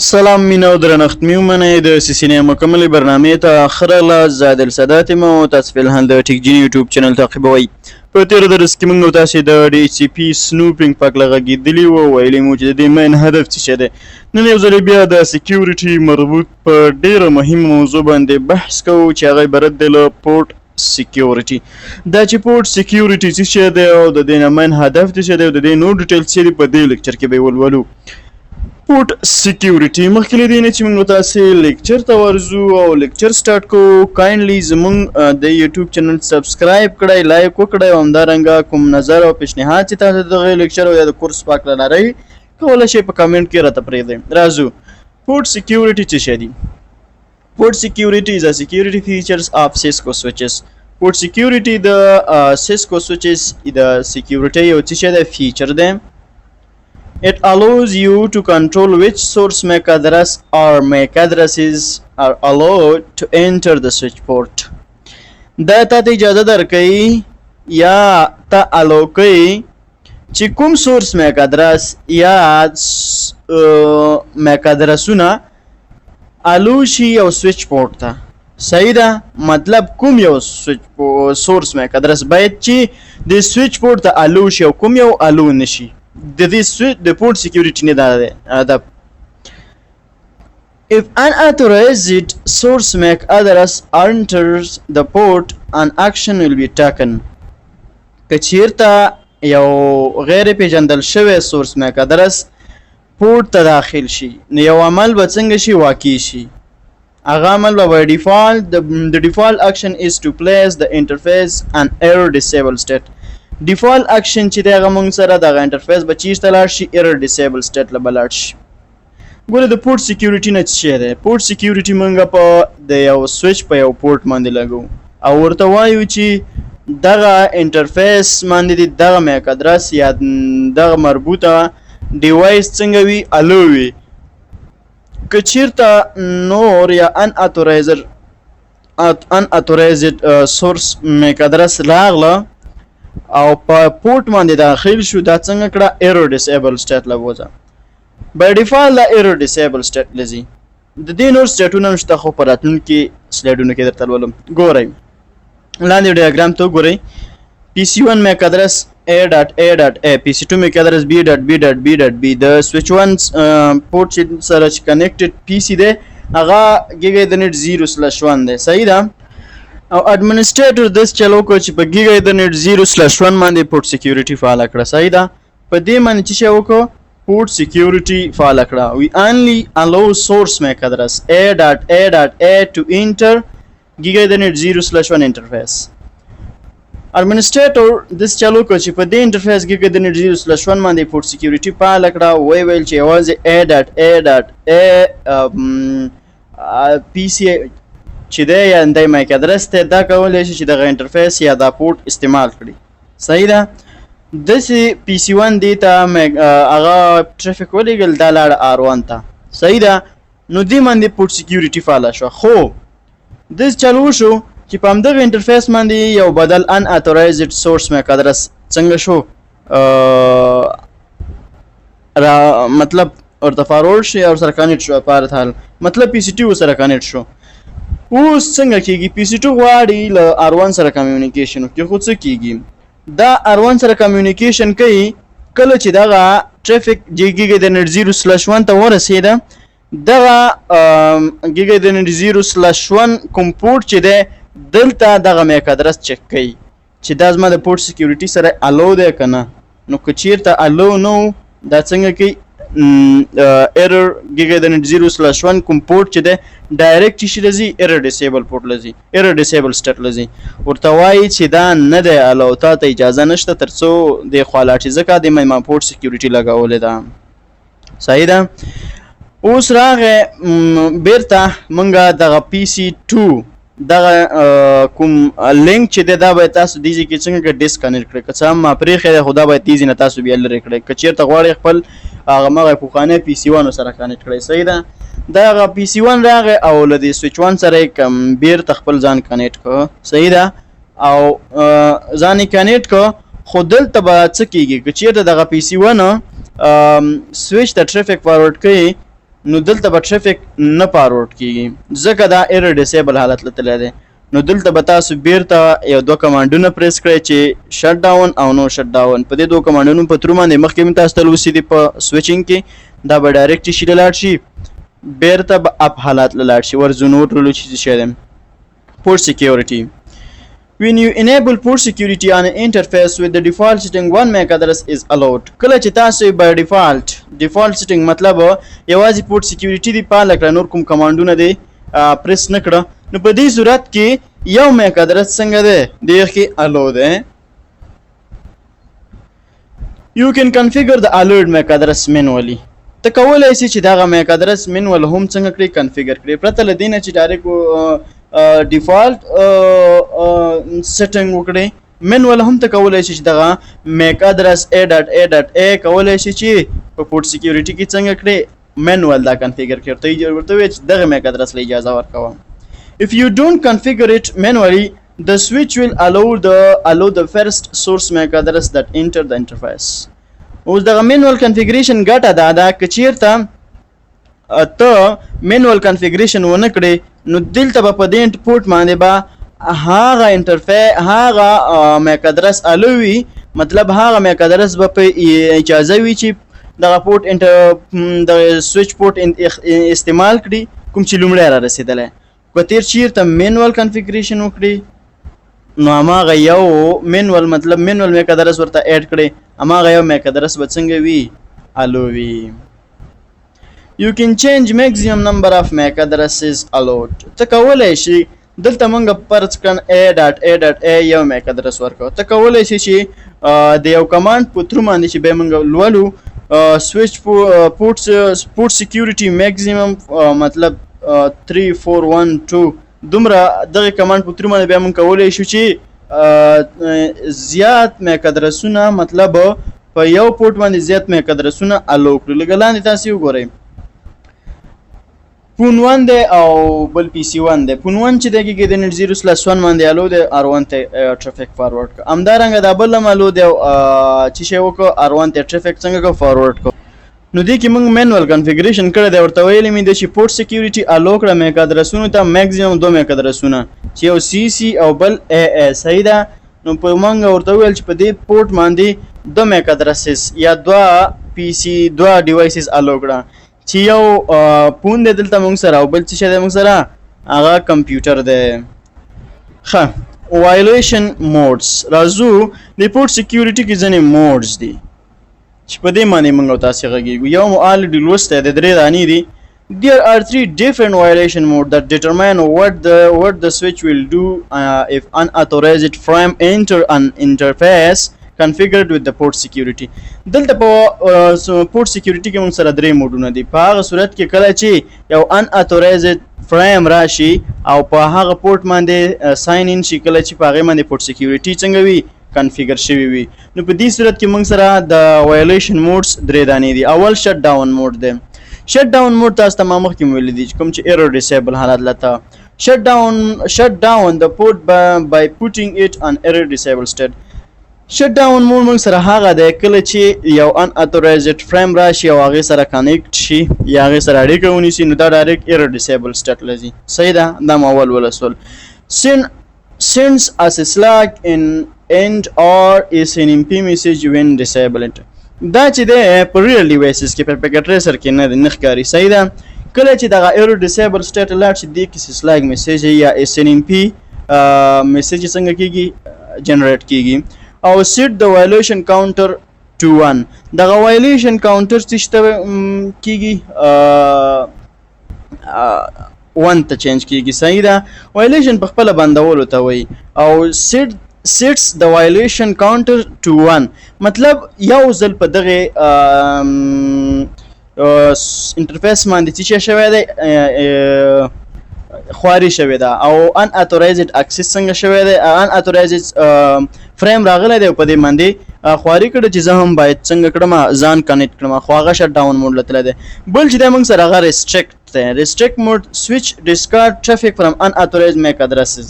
سلام مینه او درنښت مې ومنئ. د سیسینې مکملې برنامې ته ښه راغلاست. زه عادل سادات یم او تاسو فی الحال د ټیک جیني یوټیوب چینل تعقیبوئ. په تېر درس کې موږ او تاسې د ډي ایچ سي پي سنوپینګ په هکله غږېدلي وو او ویلي مو چې د دې مین هدف څه شی دی. نن یو ځل بیا د سکیورټي مربوط په ډېره مهمه موضوع باندې بحث کوو چې هغه عبارت دی له پورټ سکیورټي. دا چې پورټ سکیورټي څه شی دی او د دې نه مین هدف څه شی دی او د دې نور ډیټیلز څه دي، په دې لیکچر کې به یې ولولو. پورټ سکیورټي، مخکې له دې نه چې موږ تاسې لیکچر ته ورځو او لیکچر سټارټ کوو، کایندلی زموږ د یوټیوب چینل سبسکرایب کړئ، لایک وکړئ او همدارنګه کوم نظر او پیشنهاد چې تاسو دغه لیکچر او یا د کورس په هکله لرئ، کولی شئ په کمنټ کې راته پرېږدئ. راځو، پورټ سکیورټي څه شی دي؟ Port security is a security features of Cisco switches. Port security د Cisco switches د security یو څه شی دی؟ فیچر دی. It allows you to control which source MAC address or MAC addresses are allowed to enter the switch port. دا تا ته اجازه درکوي یا ته allow کوي چې کوم source MAC address یا MAC addressونه allow شي یو switch port ته. صحیح ده؟ مطلب کوم یو switch source MAC address باید چې د switch port ته allow شي او کوم یو allow نشي. د دې سویچ د port security نه دا دی هدف. If unauthorized source MAC address enters the port, an action will be taken. که چیرته یو غیر پیژندل شوی source MAC address port ته داخل شي، نو یو عمل به څنګه شي؟ واقع شي. هغه عمل به by default the default action is to place the interface on error disable state. Default action چې دی، هغه مونږ سره دغه interface به چیرته لاړ شي؟ Error disable state له به لاړ شي. ګوره، د port security نه څه شی دی؟ Port security مونږ په د یو سویچ په یو پورټ باندې لګو او ورته وایو چې دغه interface باندې دې دغه MAC address یا دغه مربوطه device څنګه وي؟ Allow وي. که چیرته نور یا unauthorized source MAC address راغله او په پورټ باندې داخل شو، دا څنګه کړه؟ Error disable state له بوځه. By default دا error disable state لذي. د دې نور سټیټونه هم شته، خو په راتلونکي سلایډونو کې درته لولم. ګورئ، لاندې ډیاګرام ته وګورئ. PC1 MAC address A.A.A، PC2 MAC address B.B.B.B. د switch 1 پورټ چې سره چې connected PC دی، هغه Giga Ethernet 0/1 دی. صحیح ده؟ او administrator داس چلو کو چې په Giga Ethernet 0/1 باندې port security فعال کړه. صحیح ده؟ په دې باندې چې شی وکړو؟ Port security فعال کړه. We only allow source MAC address A.A.A to enter Giga Ethernet 0/1 interface. Administrator داس چلو کو چې په دې interface Giga Ethernet 0/1 باندې port security فعال کړه. وی ویل چې یوازې A.A.A PC چې دی یا د MAC address ته دا کولی شي چې دغه interface یا دا پورټ استعمال کړي. صحیح ده؟ داسې PC 1 دی ته هغه ټریفیک ولېږل، دا لاړه R 1 ته. صحیح ده؟ نو دې باندې port security فعاله شوه. خو داسې چل وشو چې په همدغه interface باندې یو بدل unauthorized source MAC address څنګه شو؟ را مطلب ورته forward شي او سره connect شو. په هر حال، مطلب PC 2 سره connect شو. اوس څنګه کیږي؟ PC 2 غواړي له R 1 سره communication وکړي، خو څه کیږي؟ دا R 1 سره communication کوي. کله چې دغه traffic Giga Ethernet 0/1 ته ورسېده، دغه Giga Ethernet 0/1 کوم پورټ چې دی، دلته دغه MAC address check کوي چې دا زما د port security سره allow دی که نه. نو که چیرته allow نه، دا څنګه کوي؟ Error Giga Ethernet 0/1 کوم پورټ چې دی، direct چې شي لذي error disable port لذي، error disable state لذي. ورته وایي چې دا نه دی allow، تا ته اجازه نشته ترڅو دې خوا لاړ شي، ځکه د ما port security لګولې ده. صحیح ده؟ اوس راغی بیرته مونږه دغه PC 2 دغه کوم لینک چې دی، دا باید تاسو دې ځای کې څنګه disconnect کړئ. که څه هم ما پرېښی دی، خو دا باید دې ځای نه تاسو بیا لرې کړئ که چېرته غواړئ خپل هغه مغه پخوانی PC 1 سره connect کړئ. صحیح ده؟ دا هغه PC 1 راغی او له دې سویچ 1 سره یې کم بیرته خپل ځان connect کړ. صحیح ده؟ او ځان یې connect کړ، خو دلته به څه کیږي؟ که چېرته دغه PC 1 switch ته traffic forward کوي، نو دلته به traffic نه forward کیږي، ځکه دا error disable حالت له تللی دی. نو دلته به تاسو بیرته یو دوه command ونه پریس کړئ چې shut down او no shut down. په دې دوه command ونو په through باندې مخکې مې تاسو ته لوستي دي په switching کې، دا به direct شي لاړ شي، بیرته به up حالت له لاړ شي. ورځو نور ټولو چې څه شی دی. Port security. When you enable port security on an interface with the default setting, one MAC address is allowed. کله چې تاسو by default setting، مطلب یوازې port security دی فعال کړه، نور کوم command ونه دی پریس نه کړه، نو په دې صورت کې یو MAC address څنګه دی دې کې allow دی. You can configure the allowed MAC address manually. ته کولای شې چې دغه MAC address manual هم څنګه کړې، configure کړې، پرته له دې نه چې direct default setting وکړې. Manual هم ته کولای شې چې دغه MAC address A.A.A کولای شې چې په port security کې څنګه کړې، manual دا configure کړې، ورته وایي چې دغه MAC address له اجازه ورکوم. If you don't configure it manually, the switch will allow the first source MAC address that enter the interface. اوس دغه manual configuration ګټه دا ده، که چیرته ته manual configuration ونه کړې، نو دلته به په دې پورټ باندې به هغه interface، هغه MAC address allow وي، مطلب هغه MAC address به په اجازه وي چې دغه پورټ انټر د switch port استعمال کړي، کوم چې لومړی را رسېدلی. که تیر چیرته manual configuration وکړي، نو هماغه یو manual، مطلب manual MAC address ورته add کړي، هماغه یو MAC address به څنګه وي، allow وي. You can change maximum number of MAC addresses allowed. ته کولای شي دلته مونږ فرض کړن A.A.A یو MAC address ورکو، ته کولای شي چې د یو command په through باندې چې به مونږ لولو switch port security maximum، مطلب 3 4 1 2، دومره دغه command په through باندې بیا مونږ کولای شو چې زیات MAC address ونه، مطلب په یو پورټ باندې زیات MAC address ونه allow کړو. لږ لاندې تاسو وګورئ، phone 1 دی او بل PC 1 دی. Phone 1 چې دی کې د net 0/1 باندې allow دی، R 1 ته traffic forward کو. همدارنګه دا بل هم allow دی، چې شی وکړو، R 1 ته traffic څنګه کو، forward کو. نو دې کې موږ manual configuration کړی دی، ورته ویلي مې دی چې port security allow کړه MAC address ونو ته، maximum دوه MAC address ونه چې یو CC او بل AA، صحیح ده؟ نو په موږ ورته وویل چې په دې پورټ باندې دوه MAC addresses یا دوه PC، دوه devices allow کړه، چې یو phone دی دلته موږ سره او بل څه شی دی موږ سره، هغه کمپیوټر دی. ښه، violation modes راځو. د port security کې ځینې modes دي چې په دې باندې موږ او تاسې غږیږو. یو مو already لوستی دی، درې دانې دي. There are three different violation mode that determine what the switch will do if unauthorized frame enter an interface configured with the port security. دلته په port security کې موږ سره درې mode ونه دي. په هغه صورت کې کله چې یو unauthorized frame راشي او په هغه پورټ باندې sign in شي، کله چې په هغه باندې port security څنګه وي، configure شوی وي، نو په دې صورت کې موږ سره د violation modes درې دانې دي. اول shut down mode دی. Shut down mode تاسو ته ما مخکې ویلي دي چې کوم چې error disable حالت لته shut down the port by putting it on error disable state. Shut down mode موږ سره هغه دی کله چې یو unauthorized frame راشي او هغې سره connect شي یا هغې سره اړیکه ونیسي، نو دا direct error disable state لځي، صحیح ده؟ دا مو اول ولسول. Sends a syslog in and or SNMP message when disabled. دا چې دی په real devices کې، په Packet Tracer کې نه دی، نه ښکاري، صحیح ده؟ کله چې دغه error disable state لاړ شي، دې کې syslog message یا SNMP message څنګه کیږي، generate کیږي. او set the violation counter to 1. دغه violation counter چې شته کیږي، 1 ته change کیږي، صحیح ده؟ Violation په خپل بندولو ته وایي. او sets the violation counter to 1، مطلب یو ځل په دغه interface باندې چې شوی دی، خواري شوې ده او unauthorized access څنګه شوی دی، unauthorized frame راغلی دی او په دې باندې خواري کړې چې زه هم باید څنګه کړم، ځان connect کړم، خو هغه shut down mode لتلی دی. بل چې دی موږ سره هغه restrict دی. Restrict mode switch discard traffic from unauthorized MAC addresses.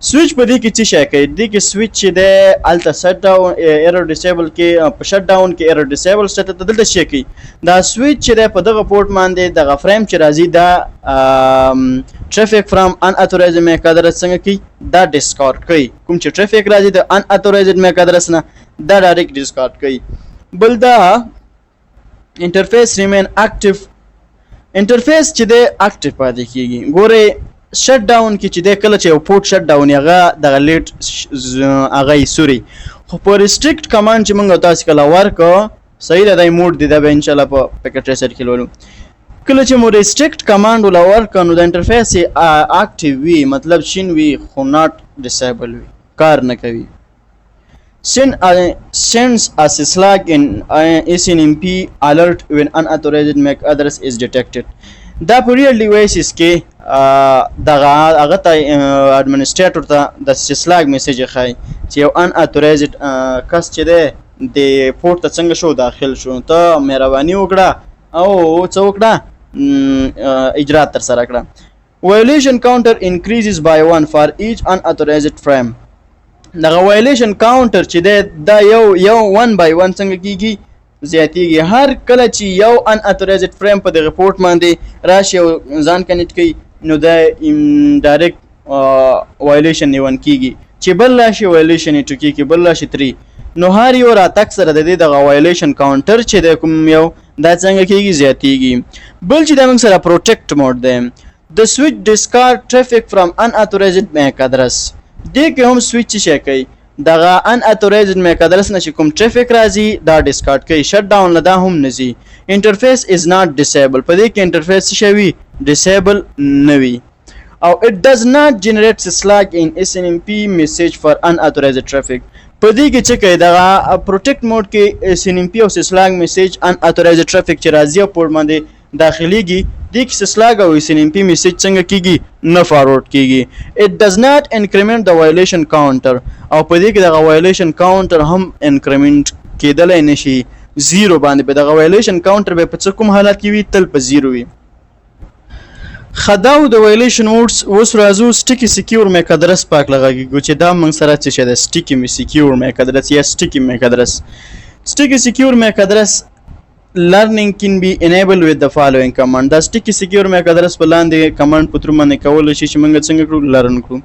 سویچ په دې کې څه شی کوي؟ دې کې سویچ چې دی هلته شټ ډاون ایرر ډیسیبل کې، په شټ ډاون کې ایرر ډیسیبل شته، ته دلته څه کوي؟ دا سویچ چې دی په دغه پورټ باندې دغه فریم چې راځي، دا ټریفیک فرام ان اتورایزډ میک ادرس څنګه کوي؟ دا ډیسکارډ کوي. کوم چې ټریفیک راځي د ان اتورایزډ میک ادرس نه، دا ډایرکټ ډیسکارډ کوي. بل دا انټرفیس ریمین اکټیو، انټرفیس چې دی اکټیو پاتې کیږي. ګورئ، شټ ډاون کې چې دی کله چې یو پورټ شټ ډاون، هغه دغه لیټ هغه یې سوري، خو په ریسټریکټ کمانډ چې موږ تاسو کله ورکو، صحیح ده، دا موډ دی، دا به ان شاء الله په پیکټ ټریسر کې لولو. کله چې مو ریسټریکټ کمانډ ولا ورکړ، نو د انټرفیس یې اکټیو وي، مطلب شین وي خو ناټ ډیسیبل وي، کار نه کوي. Sends a syslog in SNMP alert when unauthorized MAC address is detected. دا په ریل ډیوایسز کې دغه هغه ته اډمنستریټور ته د syslog میسج ښایي چې یو unauthorized کس چې دی د پورټ ته څنګه شو؟ داخل شو، ته مهرباني وکړه او څه وکړه؟ اجرا تر سره کړه. Violation counter increases by 1 for each unauthorized frame. دغه violation counter چې دی دا یو یو 1 by 1 څنګه کیږي؟ زیاتیږي. هر کله چې یو unauthorized frame په دغه پورټ باندې راشي او ځان کنیکټ کوي، نو دا ډایرکټ violation نیون کیږي. چې بل راشي violation یې 2 کیږي، بل راشي 3. نو هر یو راتګ سره د دې دغه violation counter چې دی کوم یو، دا څنګه کیږي؟ زیاتیږي. بل چې د موږ سره protect mode دی، the switch discard traffic from unauthorized MAC address. دې کې هم سویچ څه شی کوي؟ دغه unauthorized MAC address نه چې کوم ټریفیک راځي دا ډیسکارډ کوي، شټ ډاون له دا هم نه ځي. انټرفیس از ناټ ډیسیبل، په دې کې انټرفیس څه شی وي؟ ډیسیبل نه وي. او it does not generate syslog in SNMP message for unauthorized traffic. په دې کې چې کوي دغه پروټیکټ موډ کې SNMP او syslog message unauthorized traffic چې راځي او پورټ باندې داخليږي، دې کې syslog او SNMP message څنګه کیږي؟ نه فارورډ کیږي. It does not increment the violation counter، او په دې کې دغه violation counter هم increment کېدلی نشي. زیرو باندې به دغه violation counter به په څه کوم حالت کې وي؟ تل په زیرو وي. خداو د violation موډز. اوس راځو sticky secure MAC address په هکله غږیږو چې دا موږ سره څه شی ده، sticky secure MAC address یا sticky MAC address. Sticky secure MAC address learning can be enabled with the following command. دا sticky secure MAC address په لاندې command په ترو باندې کولی شي چې موږ څنګه کړو؟ لرن کړو.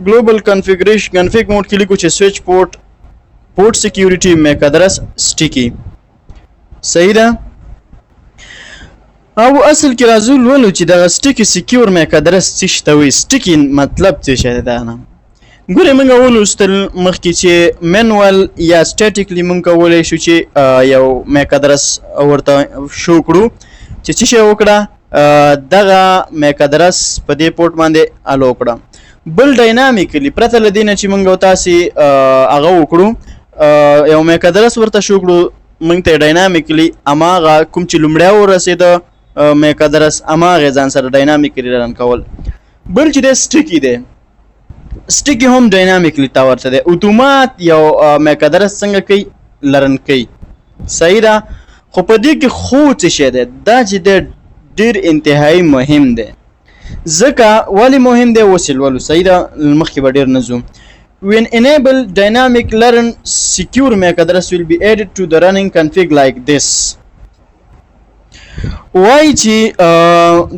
Global configuration config mode کې لیکو چې switch port port security MAC address sticky، صحیح ده. او اصل کې راځو لولو چې دغه sticky secure MAC address څه شي ته وایي، sticky مطلب څه شی دی. دا نه ګورې، موږ ولوستل مخکې چې manual یا statically موږ کولی شو چې یو MAC address ورته شو کړو چې څه شی وکړه، دغه MAC address په دې پورټ باندې allow کړه. بل dynamically پرته له دې نه چې موږ تاسې هغه وکړو، یو MAC address ورته شو کړو، موږ ته dynamically هماغه کوم چې لومړی ورسېده MAC address، هماغه ځان سره dynamically learn کول. بل چې دی sticky دی، sticky هم dynamically تا ورته دی اتومات یو MAC address څنګه کوي؟ Learn کوي، صحیح ده. خو په دې کې خو څه شی دی؟ دا چې دی ډیر انتهایی مهم دی. ځکه ولی مهم دی؟ اوس یې لولو، صحیح ده، مخکې به ډیر نه ځو. When enable dynamic learn secure MAC address will be added to the running config like this. وای چې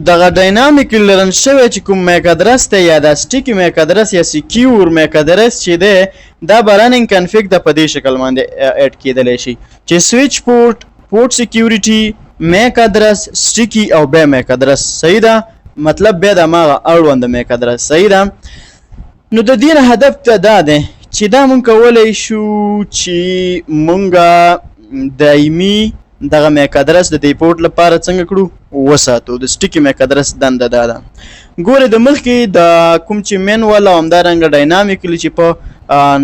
دغه dynamic learn شوی چې کوم MAC address دی یا دا sticky MAC address یا secure MAC address چې دی، دا به running config د په دې شکل باندې add کېدلی شي چې switch port port security MAC address sticky او بیا MAC address، صحیح ده، مطلب بیا د هماغه اړوند MAC address، صحیح ده. نو د دې نه هدف ته دا دی چې دا مونږ کولی شو چې مونږه دایمي دغه MAC address د دې پورټ لپاره څنګه کړو؟ وساتو. د sticky MAC address دنده دا ده. ګوره، د مخکې د کوم چې manual او همدارنګه dynamically چې په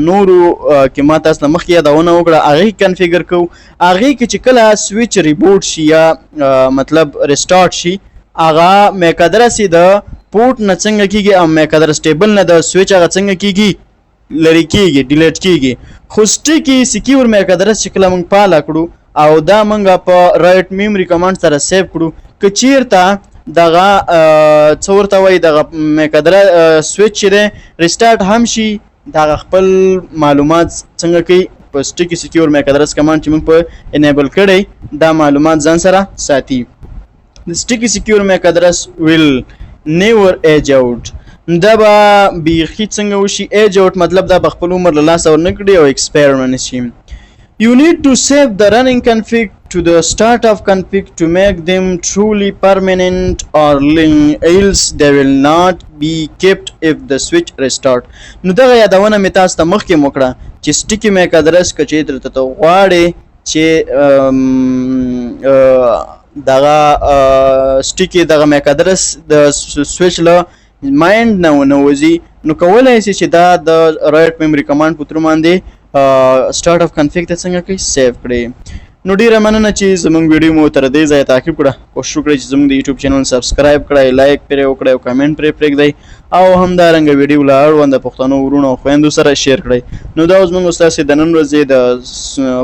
نورو کې ما تاسو ته مخکې یادونه وکړه، هغې configure کوو، هغې کې چې کله switch reboot شي یا مطلب restart شي، هغه MAC address یې د پورټ نه څنګه کیږي او MAC address table نه د سویچ هغه څنګه کیږي؟ لرې کیږي، delete کیږي. خو sticky secure MAC address چې کله موږ فعاله کړو او دا موږ په write memory command سره save کړو، که چیرته دغه څه ورته وایي، دغه MAC address switch چې دی restart هم شي، دغه خپل معلومات څنګه کوي؟ په sticky secure MAC address command چې موږ په enable کړی، دا معلومات ځان سره ساتي. The sticky secure MAC address will never age out. دا به بیخي څنګه وشي؟ Age out مطلب دا به خپل عمر له لاسه ورنکړي او expire نه شي. You need to save the running config to the start of config to make them truly permanent or else they will not be kept if the switch restart. نو دغه یادونه مې تاسو ته مخکې وکړه چې sticky MAC address که چېرته ته غواړې چې دغه sticky دغه MAC address د سویچ له mind نه ونه وځي، نو کولای شي چې دا د write memory command په through باندې start of config ته څنګه کوي؟ Save کړئ. نو ډیره مننه چې زمونږ ویډیو مو تر دې ځایه تعقیب کړه. کوشش وکړئ چې زمونږ د یوټیوب channel subscribe کړئ، like پرې وکړئ او کمنټ پرې پرېږدئ او همدارنګه ویډیو له اړونده پښتنو وروڼو او خویندو سره share کړئ. نو دا اوس موږ ستاسې د نن ورځې د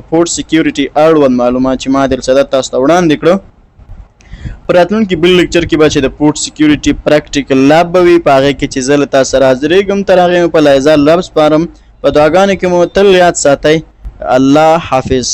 port security اړوند معلومات چې ما دل ساده تاسو ته وړاندې کړو. په راتلونکي بل لیکچر کې به چې د port security practical lab به وي، په هغې کې چې زه له تاسو سره حاضرېږم. تر هغې مې په لایزال رب سپارم. په دعاګانو کې مو تل یاد ساتئ. الله حافظ.